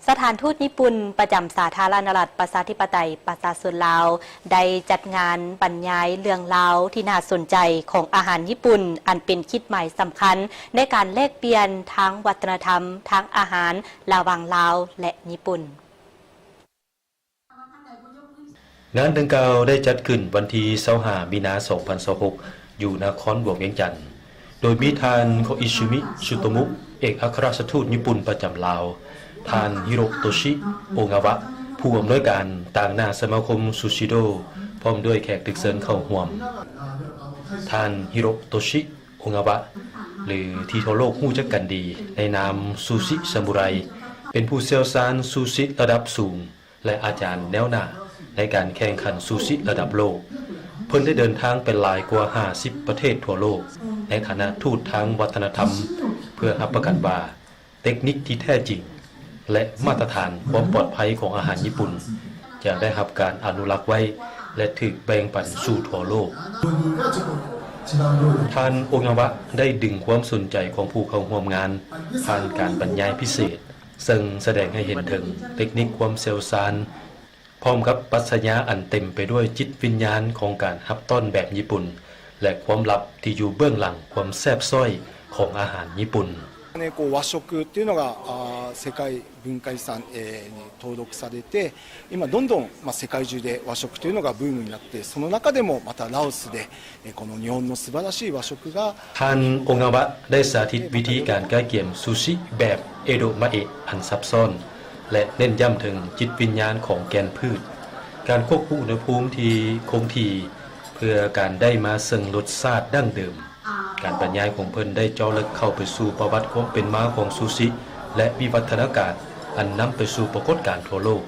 ສະຖານທູດຍີ່ປຸ່ນປະຈຳສາທາລະນະລັດ ປະຊາທິປະໄຕ ປະຊາຊົນລາວ ໄດ້ຈັດງານບັນຍາຍເລື່ອງລາວທີ່ໜ້າສົນໃຈຂອງອາຫານຍີ່ປຸ່ນ ອັນເປັນຂີດໝາຍສຳຄັນໃນການແລກປ່ຽນທາງວັດທະນະທຳ, ທາງອາຫານ ລະຫວ່າງລາວ ແລະ ຍີ່ປຸ່ນ. ງານດັ່ງກ່າວໄດ້ຈັດຂຶ້ນວັນທີຊາວຫ້າ ມີນາ ສອງພັນຊາວຫົກ ຢູ່ນະຄອນຫຼວງວຽງຈັນ ໂດຍມີທ່ານ ໂຄອິຊິມິ ຊຸໂຕມຸ ເອກອັກຄະລັດຖະທູດຍີ່ປຸ່ນປະຈຳລາວ, ທ່ານ ຮິໂຣໂຕຊິ ໂອງາວະ ຜູ້ອຳນວຍການຕາງໜ້າສະມາຄົມຊູຊິໂດ ພ້ອມດ້ວຍແຂກຖືກເຊີນເຂົ້າຮ່ວມ. ທ່ານ ຮິໂຣໂຕຊິ ໂອງາວະ ຫຼືທີ່ທົ່ວໂລກຮູ້ຈັກກັນດີໃນນາມ ຊູຊິຊາມູໄຣ ເປັນຜູ້ຊ່ຽວຊານຊູຊິລະດັບສູງ ແລະ ອາຈານແນວໜ້າໃນການແຂ່ງຂັນຊູຊິລະດັບໂລກ. ເພິ່ນໄດ້ເດີນທາງໄປຫຼາຍກວ່າຫ້າສິບປະເທດທົ່ວໂລກ ໃນຖານະທູດທາງວັດທະນະທຳ ເພື່ອຮັບປະກັນວ່າ ເຕັກນິກທີ່ແທ້ຈິງ ແລະ ມາດຕະຖານຄວາມປອດໄພຂອງອາຫານຍີ່ປຸ່ນ ຈະໄດ້ຮັບການອະນຸລັກໄວ້ ແລະ ຖືກແບ່ງປັນສູ່ທົ່ວໂລກ. ທ່ານ ໂອງາວະ ໄດ້ດຶງຄວາມສົນໃຈຂອງຜູ້ເຂົ້າຮ່ວມງານ ຜ່ານການບັນຍາຍພິເສດ ເຊິ່ງສະແດງໃຫ້ເຫັນເຖິງເຕັກນິກຄວາມຊ່ຽວຊານ ພ້ອມກັບປັດຊະຍາອັນເຕັມໄປດ້ວຍຈິດວິນຍານຂອງການຮັບຕ້ອນແບບຍີ່ປຸ່ນ ແລະ ຄວາມລັບທີ່ຢູ່ເບື້ອງຫຼັງຄວາມແຊບຊ້ອຍຂອງອາຫານຍີ່ປຸ່ນ. ね、こう和食っていうのが、あー、世界文化遺産、えーに登録されて、今どんどん、まあ、世界中で和食というのがブームになって、その中でもまたラオスで、えーこの日本の素晴らしい和食が ທ່ານ ໂອງາວະ ໄດ້ສາທິດວິທີການກະກຽມຊູຊິແບບເອໂດະມາເອະອັນຊັບຊ້ອນ ແລະ ເນັ້ນຢ້ຳເຖິງຈິດວິນຍານຂອງແກ່ນພືດ, ການຄວບຄຸມອຸນຫະພູມທີ່ຄົງທີ່ ເພື່ອການໄດ້ມາເຊິ່ງລົດຊາດດັ້ງເດີມ. ການບັນຍາຍຂອງເພິ່ນໄດ້ເຈາະເລິກເຂົ້າໄປສູ່ປະຫວັດຄວາມເປັນມາຂອງຊູຊິ ແລະ ວິວັດທະນາການອັນນຳໄປສູ່ປາກົດການທົ່ວໂລກ.